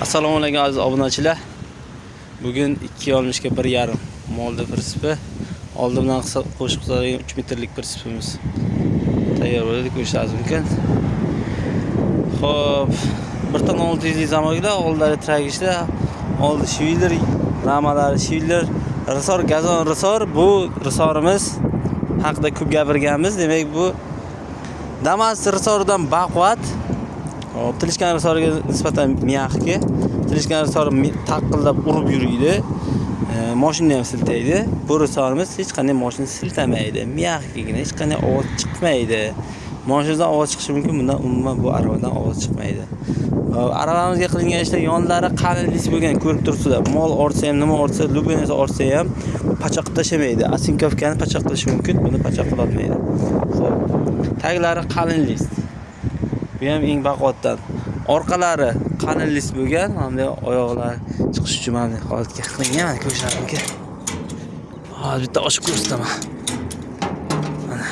Assalomu alaykum aziz obunachilar. Bugun 2.60 ga 1.5 molda prinsipi oldimdan qo'shib qiladigan 3 metrlik prinsipimiz tayyor bo'ladi, ko'rishingiz mumkin. Xo'p, 1.6 lik zamokda oldilari tragishda, oldi shviler, ramalari shviler, risor gazon risor. Bu risorimiz haqida ko'p gapirganmiz. Demak, bu Damas risoridan baquvvat. Hop, tilishgan risoriga nisbatan mягкий. Tilishgan risori taqillab urib yuriydi. Mashinani ham siltaydi. Bu risorimiz hech qanday mashina siltamaydi. Мягкий gina, hech qanday ovoz chiqmaydi. Mashinadan ovoz chiqishi mumkin, bundan umuman bu aravadan ovoz chiqmaydi. Hop, aravamizga qilingan ishlar yonlari qalin list bo'lgan, ko'rib turibsizlar. Mol ortsa ham, nima ortsa, любой narsa ortsa ham pachoq qilib tashlamaydi. Осинковка ni pachoq qilishi mumkin, buni pachoq qila olmaydi. Xo'p, taglari qalin list. Bu ham eng baquvvatdan. Orqalari qalin list bo'lgan, mana bunday oyoqlari chiqish uchun mana bunday holatga qilingan, mana ko'rishingiz mumkin. Hozir bitta ochib ko'rsataman. Mana.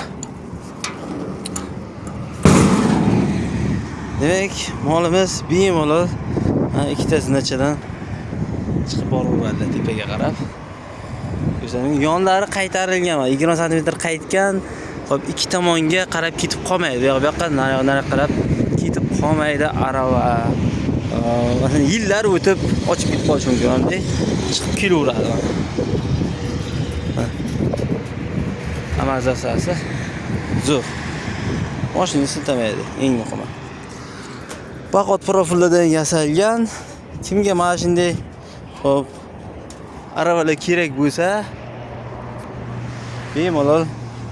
Demak, molimiz bemalol mana ikkita zinachadan chiqib boraveradi tepaga qarab. Ko'rsangiz, yonlari qaytarilgan, mana 20 santimetr qaytgan. Xo'p, ikki tomonga qarab ketib qolmaydi. Bu yoq bu yoqqa, nariyoq nariyoqqa qarab ketib qolmaydi arava. Masalan, yillar o'tib ochib ketib qolishi mumkin. Mana bunday chiqib kelaveradi. Mana. Amortizatsiyasi zo'r. Mashinani siltamaydi, eng muhimi. Baquvvat profillardan yasalgan. Kimga mana shunday xo'p aravalar kerak bo'lsa, bemalol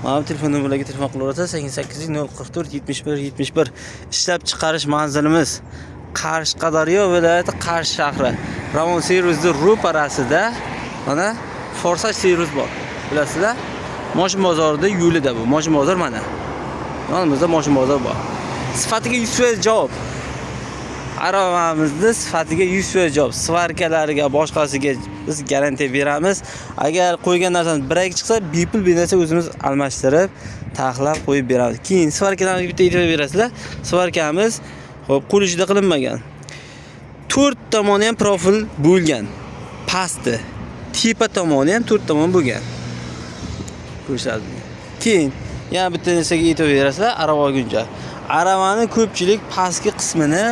mana bu telefon nomerlarga telefon qilaverasiz: 88 044 71 71. Ishlab chiqarish manzilimiz Qashqadaryo viloyati, Qarshi shahri. Ravon servisni ro'parasida mana Forsaj servis bor. Bilasizlar? Moshin bozorida yo'lida bu. Moshin bozor mana. Yonimizda moshin bozor bor. Sifatiga 100% javob. Aravamizni sifatiga 100% javob. Сварка lariga, boshqasiga biz garantiya beramiz. Agar qo'ygan narsamiz bir chiqsa, bepul bu narsa o'zimiz almashtirib, taxlab qo'yib beramiz. Keyin сварка larga bitta e'tibor berasizlar. Сварка miz xo'p qo'l ishida qilinmagan. To'rt tomoni ham profil bo'lgan. Pasti, tepa tomoni ham to'rt tomon bo'lgan. Ko'rishadi. Keyin yana bitta narsaga e'tibor berasizlar, arava olguncha. Aravani ko'pchilik pastki qismini,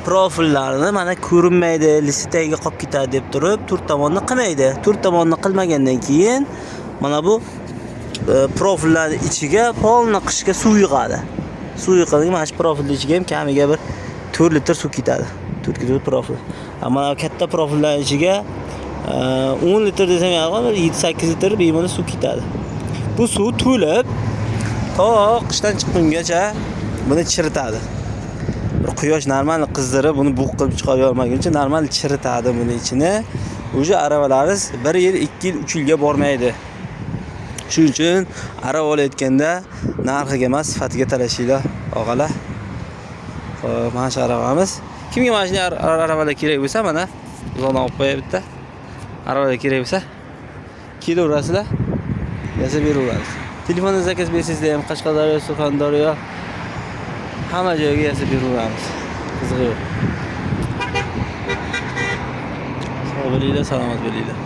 profillarini mana ko'rinmaydi, listi tagiga qolib ketadi deb turib, to'rt tomonni qilmaydi. To'rt tomonni qilmagandan keyin mana bu profillarning ichiga полный qishga suv yig'adi. Suv yig'adi, mana shu profilning ichiga ham kamiga bir 4 litr suv ketadi. 4 litr profil. Mana katta profillarning ichiga 10 litr desam ham bir 7-8 litr bemalol suv ketadi. Bu suv to'lib to qishdan chiqqungacha buni chiritadi. Bir quyosh normal qizdirib, buni bug' qilib chiqarib yubormaguncha normal chiritadi buni ichini. Уже aravalarimiz 1 yil, 2 yil, 3 yilga bormaydi. Shuning uchun arava olayotganda narxiga emas, sifatiga talashinglar, og'alar. Xo'p, mana shu aravamiz. Kimga mana shunday aravalar kerak bo'lsa, mana uzoqdan olib qo'yay bitta. Aravalar kerak bo'lsa, kelaverasizlar, yasab beraveramiz. Telefonda заказ bersangizlar ham Qashqadaryo, Surxondaryo hamma joyga yasab beraveramiz. Qizig'i yo'q. Sog' bo'linglar, salomat bo'linglar.